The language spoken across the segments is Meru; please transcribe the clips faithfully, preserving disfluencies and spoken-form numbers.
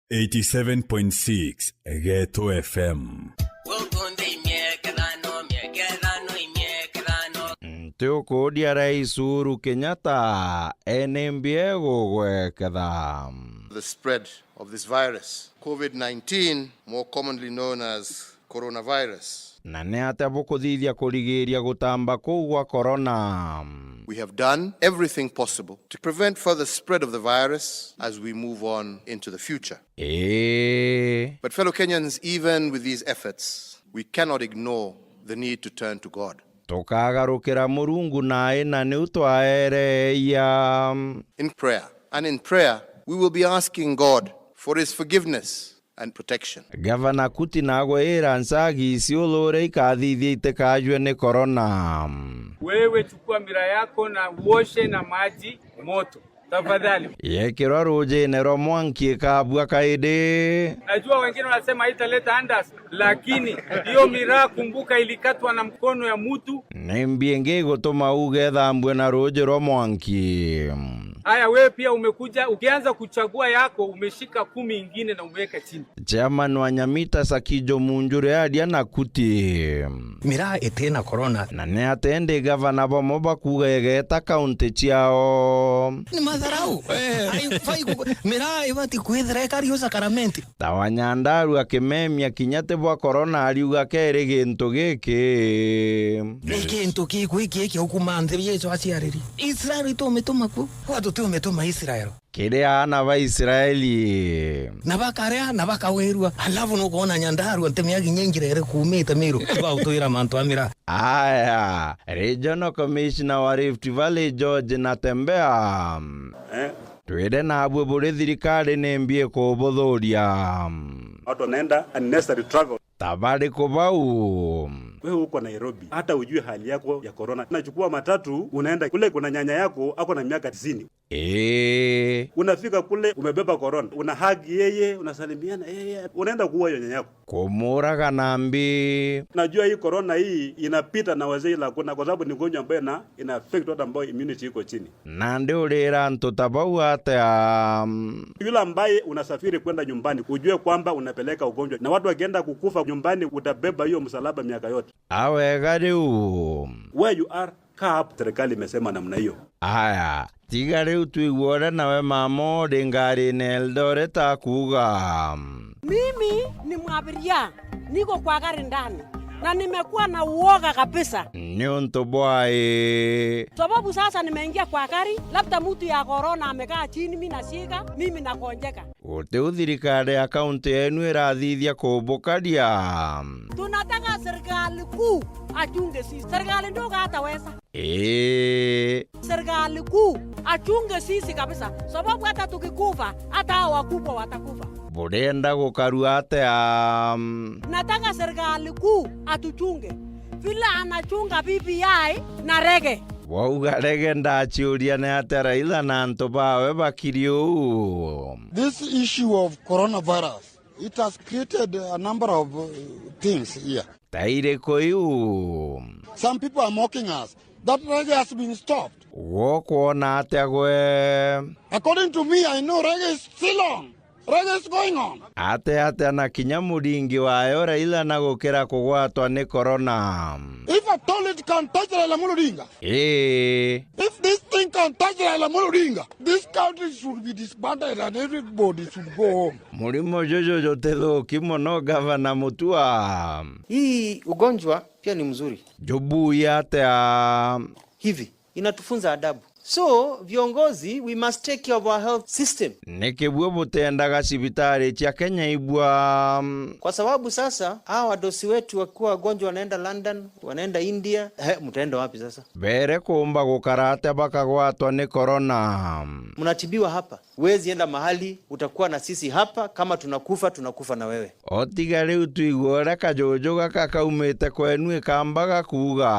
Eighty-seven point six Geto F M. Nti ukuuria Rais Uhuru Kenyatta, ene mbia egugweketha. The spread of this virus, covid nineteen, more commonly known as coronavirus. Na ni atia bukuthithia kurigiria gutamba kuu gwa corona? We have done everything possible to prevent further spread of the virus as we move on into the future. Ii. But fellow Kenyans, even with these efforts, we cannot ignore the need to turn to God. Tukagarukira Murungu nai na niu twaereeia. In prayer, and in prayer, we will be asking God for his forgiveness and protection. Gavana Kuti nagwe ira Nsagi Isiolo uria ikathithia itikajwe ni corona. Wewe chukua miraa yako na uoshe na maji moto, tafadhali. Yekirwa rujine rwa mwanki ikabua kaindi. Najua wengine wanasema haitaleta andas, lakini hiyo miraa, kumbuka, ilikatwa na mkono ya mtu. Ni mbi ingi igutuma uge ithambue na ruuji rwa mwanki? Haya, wewe pia umekuja, ukianza kuchagua yako, umeshika kumi ingine na umeweka chini. Chairman wa Nyamita Sakijo Munjuri aria na Kuti. Miraa itina corona. Na ni atia indi gavana bamwe bakuuga igeeta kaunti ciao? Ni matharau. Eh, haifai ku-, miraa ibati kwithira ikari o sakaramenti. Ta wa Nyandaru akimemia kinya ti bwa corona, ariuga keri gintu giki. Ni kintu kikwi kiki ukuma nthi Yesu aciariri. Israeli tumituma ku? Kwa tutiumituma Israeli. Kiri aana ba Israeli. Na bakaria, na bakawirua. Alafu nukwona Nyandaru ntemea kinya ingira iri kuumite Miru. Twa utwira mantu a miraa. Aya, Regional Commissioner wa Rift Valley George Natembea. Eh? Twire nabwe buri thirikari ni mbi ikubuthuria. Watu wanaenda unnecessary travel. Ta bariku bau? Wewe uko Nairobi, hata ujue hali yako ya corona. Unachukua matatu, unaenda kule, kuna nyanya yako, ako na miaka tisini. Ee. Unafika kule, umebeba corona. Una hug yeye, unasalimiana, yeye, unaenda kuua hiyo nyanya yako. Kumuraga na mbi. Najua hii corona hii inapita na wazee, ila hakuna, kwa sababu ni ugonjwa ambayo ina, ina affect watu ambao immunity iko chini. Nandi urira antu ta bau atia? Yule ambaye unasafiri kwenda nyumbani, ujue kwamba unapeleka ugonjwa, na watu wakienda kukufa nyumbani, utabeba hiyo msalaba miaka yote. Awega riu. Where you are, kaa hapo. Serikali imesema namna hiyo. Aya, tiga riu twigue uria nawe mama uri ngarine Eldoret akuuga. Mimi ni mwabiria, niko kwa gari ndani na nimekuwa na uoga kabisa. Niuntu bwai? Sababu sasa nimeingia kwa gari, labda mtu ya corona amekaa chini, mimi nashika, mimi nakonjeka. Gutiu thirikari ya kaunti yenu irathithia kubukaria? Tunataka serikali kuu achunge sisi. Serikali ndogo hataweza. Ii. Serikali kuu achunge sisi kabisa, sababu hata tukikufa, hata hao wakubwa watakufa. Burenda gukarua atia? Nataka serikali kuu atuchunge vile anachunga B B I na rege. Wauga rege ndaciuria ni atia Raila na antu bawe bakiri uu? This issue of coronavirus, it has created a number of, uh, things here. Ta iriku iu? Some people are mocking us that reggae has been stopped. Gwe ukwona atia gwe? According to me, I know reggae is still on. Reggae is going on. Ate atia na kinya muringi wayo Raila na gukira kugwatwa ni corona? If at all it can touch Raila Amolo Odinga, Ii. If this thing can touch Raila Amolo Odinga, this country should be disbanded and everybody should go home. Murimo juju jutithuki muno, Gavana Mutua. Hii ugonjwa pia ni mzuri. Jubui atia? Hivi, inatufunza adabu. So, viongozi, we must take care of our health system. Niki buo butendaga cibitari cia Kenya ibua? Kwa sababu sasa, hawa wadosi wetu wakiwa wagonjwa wanaenda London, wanaenda India, eh, mtaenda wapi sasa? Bere kuumba gukara atia bakagwatwa ni corona? Mnatibiwa hapa. Huwezi enda mahali, utakuwa na sisi hapa, kama tunakufa, tunakufa na wewe. Otiga riu twigue uria kajuju gaka kaumite kwenu ikamba gakuuga.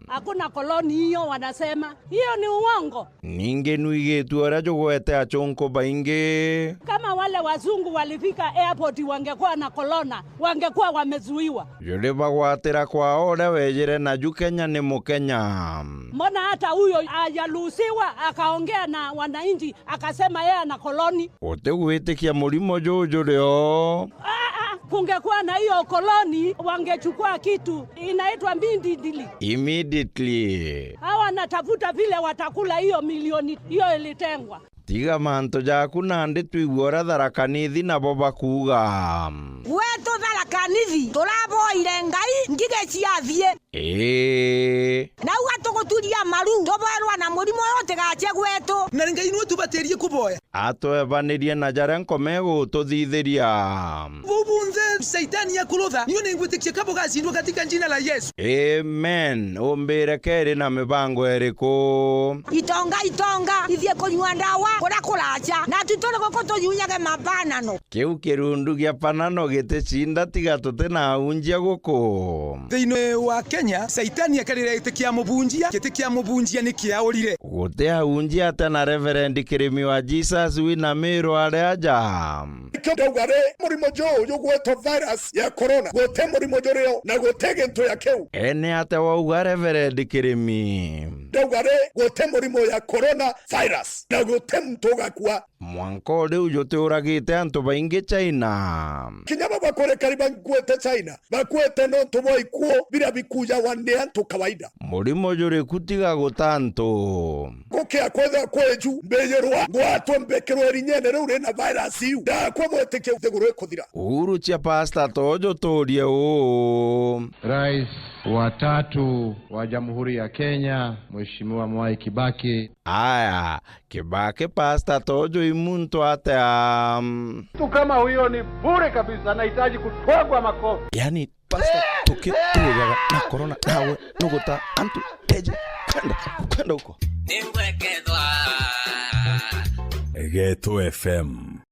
Hakuna koloni hiyo wanasema. Hiyo ni uongo. Ngo. Ningi nwigitue uria jugwete achunku baingi. Kama wale wazungu walifika airport wangekuwa na corona, wangekuwa wamezuiwa. Juri bagwatira kwao uria wejire naju Kenya ni Mukenya. Mbona hata huyo hajaruhusiwa akaongea na wananchi akasema yeye ana koloni? Utigwiitikia murimo juju rio. Ah, ah, kungekuwa na hiyo koloni, wangechukua kitu inaitwa mbindindili. Immediately. Hawa wanatafuta vile watakula hiyo milioni, hiyo ilitengwa. Tiga mantu jaku nandi twigue uria Tharaka Nithi nabo bakuuga. Gwetu Tharaka Nithi turaboire Ngai ngigi ciathie. Ii. Nauga tuguturia maru, tuboerwa na murimo uyu utigace gwetu. Na Ngai niwe tubatirie kuboya. Atwebanirie na jaria nkoma igututhithiria. Buu bunthe Shaitani akurutha, niu ningwitikia ka bugacindwa katika jina la Yesu. Amen. Umbire keri na mibango iriku? Itonga, itonga, ithie kunyua ndawa kuria kuraca, na tu turi guku tunyunyage mabanano. Kiu kirundu gia panano giticinda tiga tuti na aunjia guku. Thiini wa Kenya, Shaitani akarira giti kia mubunjia, giti kia mubunjia ni kiaurire. Guti aunjia ate na Reverend Kirimi wa Jesus wina Miru ari aja. Nikio ndauga ri, murimo juu jugwetwa virus ya corona, guti murimo jurio na guti gintu ya kiu. Ene ate wauga Reverend Kirimi? Ndauga ri, guti murimo ya corona virus na guti muntu ugakua. Mwanka o riu jutiuragite antu baingi China. Kinya baba kurekari bankuite China, bakuite nontu bwa ikuo biria bikujawa ni antu kawaida. Murimo juriku tiga guta antu. Gukia kwethirwa kweju, mbijirwa, ngwatwe mbikirwe irinyene riu rina virus iu. Ndakwa mwitikie nthiguru ikuthira. Uhuru cia pasta tojo turie uu. Rais wa tatu wa Jamhuri ya Kenya, Mheshimiwa Mwai Kibaki. Aya, Kibaki pasta tojo i muntu atia? Mtu kama huyo ni bure kabisa, anahitaji kutwagwa makofi. Yani, pasta tuki tugaga na corona nawe nuguta antu teje kwenda, kwenda huko. Ningwekethwa. Geto F M.